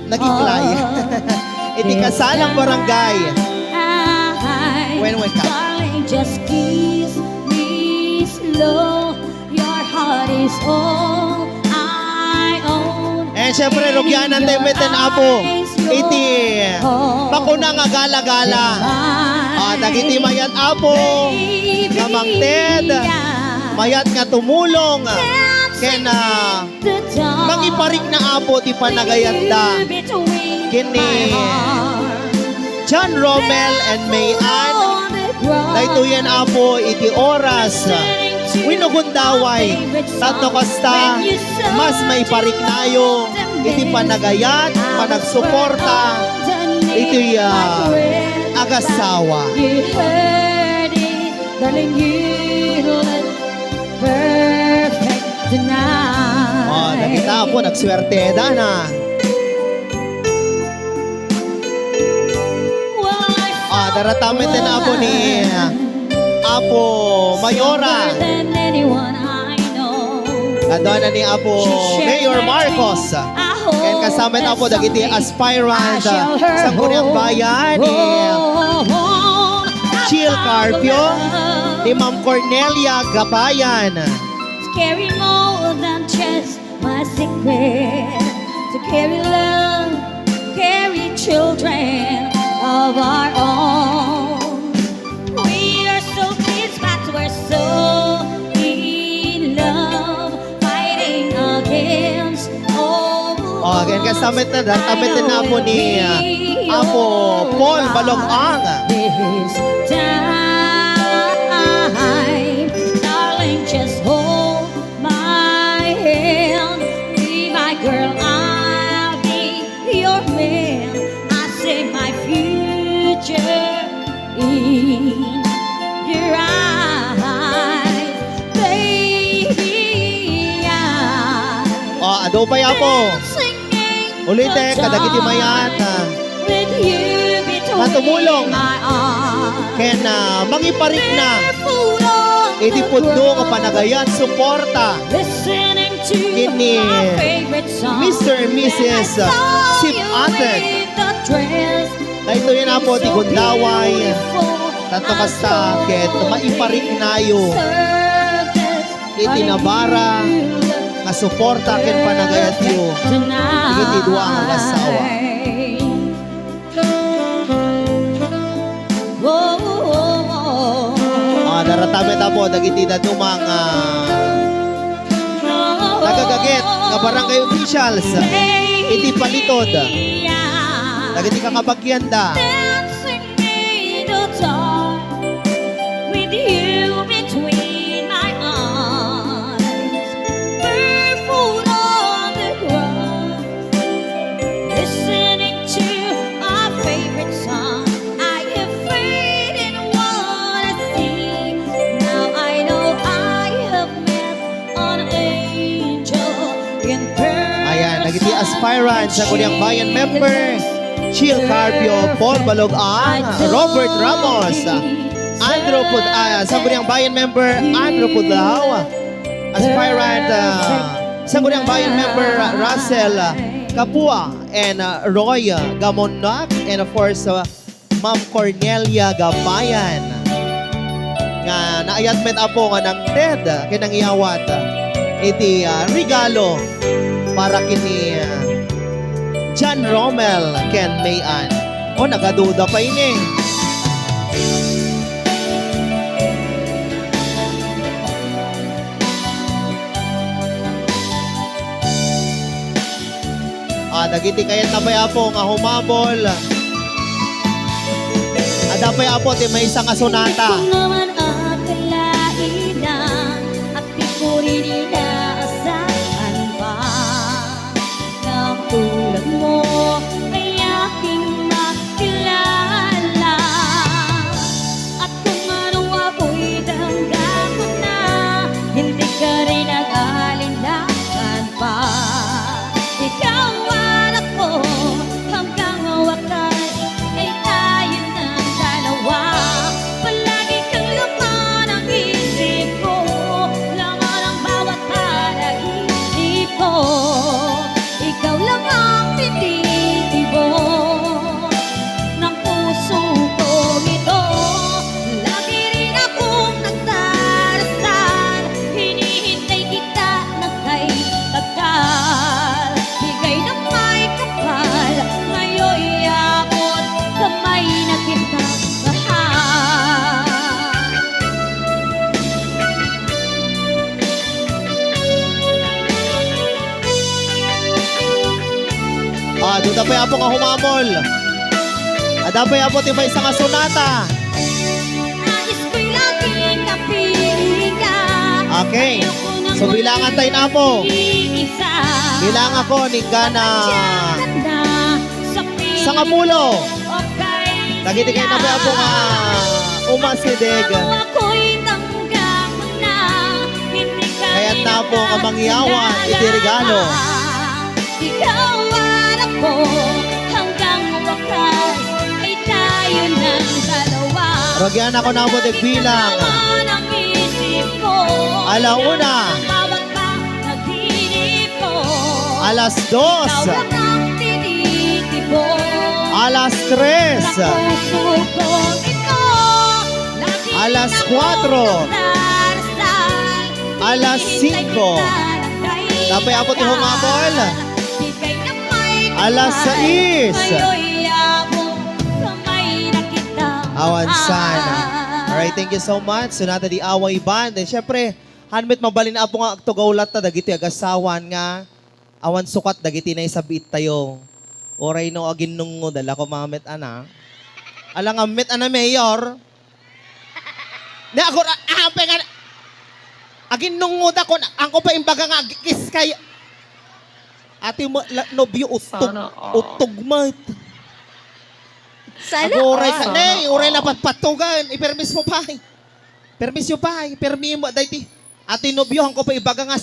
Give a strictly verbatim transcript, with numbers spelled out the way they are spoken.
Nagiklay. Iti kasalang barangay. Wen, wen ka. Darling, just kiss me slow. Your heart is all I own. Eh, syempre, rugianan tayo met, Apo. Iti makuna nga gala-gala. Ah, dagiti mayat, Apo, nga mangted, mayat nga tumulong, ken, ah, mangiparikna, Apo, ti panagayatda ken ni John Romel and May Ann. Daytoyen, Apo, iti oras wenno gundaway tapno kasta, mas maipariknayo iti panagayat, panagsuporta iti, ah, agasawa. You heard it, darling, you look perfect tonight. Oh, nakita, Apo, nagsuerteda na. Ah, darata met, Apo, ni, ah, Apo Mayora. Aduana ni Apo Mayor Marcos. Ken kasama met, Apo, dagiti aspirant, ah, Sangguniang Bayan ni Chill Carpio, ni Ma'am Cornelia Gabayan. Carry more than just my secret, to carry love, carry children of our own. We are so kids, but we're so in love, fighting against all. Oh, again, kasama met na, kasama met na, Apo, ni, ah, Apo Paul Balog-ang. This time, darling, just hold my hand, be my girl, I'll be your man. I see my future in your eyes, baby. I Oh, adu pay, Apo. Ulitek kadagiti mayat, ah, nga tumulong ken, ah, mangiparikna iti pudno nga panagayat, suporta ken ni Mister and Missus Sip Aten. Daytoyen, Apo, ti gundaway, tapno kasta ket maipariknayo iti nabara nga suporta ken panagayatyo iti dua nga asawa. Ah, darata met, Apo, dagiti dadduma nga nagagagit nga barangay officials iti palitud dagiti kakabagianda. Made the dark with you between my arms, barefoot on the grass, listening to our favorite song. I have faith in what I see. Now I know I have met an angel in person. Ayan, dagiti aspirant, Sangguniang Bayan member, Chill Carpio, Paul Balog-ang, Robert Ramos, Andrew Pud-, ah, Sangguniang Bayan member, Andrew Pudlao, aspirant, ah, Sangguniang Bayan member, Russell Capua, and, ah, Roy Gamonac, and of course, ah, Ma'am Cornelia Gabayan, nga naayat met, Apo, nga nangted ken nangyawat iti, ah, regalo para ken ni, ah, John Romel ken May Ann. O, nagaduda pay ni. Ah, dagiti kayatna pay, Apo, nga humabol. Adda pay, Apo, ti maysa nga sonata. Di ko naman akalain na at di ko rin inaasahan pa na ang tulad mo ay aking makilala. At kung ano ako'y tanggap ko na, hindi ka rin nag-aalinlangan pa. Ikaw at ako, hanggang wakas ay tayo ng dalawa. Palagi kang laman ng isip ko, laman ng bawat Ah, adda pay, Apo, nga humamol. Adda pay, Apo, ti maysa nga sonata. Nais ko'y lagi kapiling ka. Okay. Ayoko na So, bilangan tayo na, Apo. Bilang ako ni Gana. Sangapulo. Dagiti kayatna pay, Apo, nga umasideg. Kayatna, Apo, nga mangyawan iti regalo. Ikaw, anak ko, hanggang wakas ay tayo ng dalawa. Rugyan ako na, Apo, ti bilang. Ala una. Alas dos. Alas tres. Alas kuatro. Alas singko. Adda pay, Apo, ti humamol. Alas sais. Awan sana. Alright, thank you so much. Sonata di Away Band. And syempre, han met mabalin, Apo, nga agtugaw latta dagiti agasawan nga awan sukat dagiti naisab-ittayo. Uray no aginnungngoda la koma met ana. Ala nga met ana, Mayor. Na, agor-, ah, apay nga, aginnungngoda kon, angko pa imbaga nga agkis kay, ati mo, la, nobyo, uttog, Sana all. Uttog met. Sana Aguray ka, all. Ne, uray na patpatugan. Ipermis mo pa. Permis yo pa, ipermi mo, daydi. Ati nobyo, angko pa ibaga nga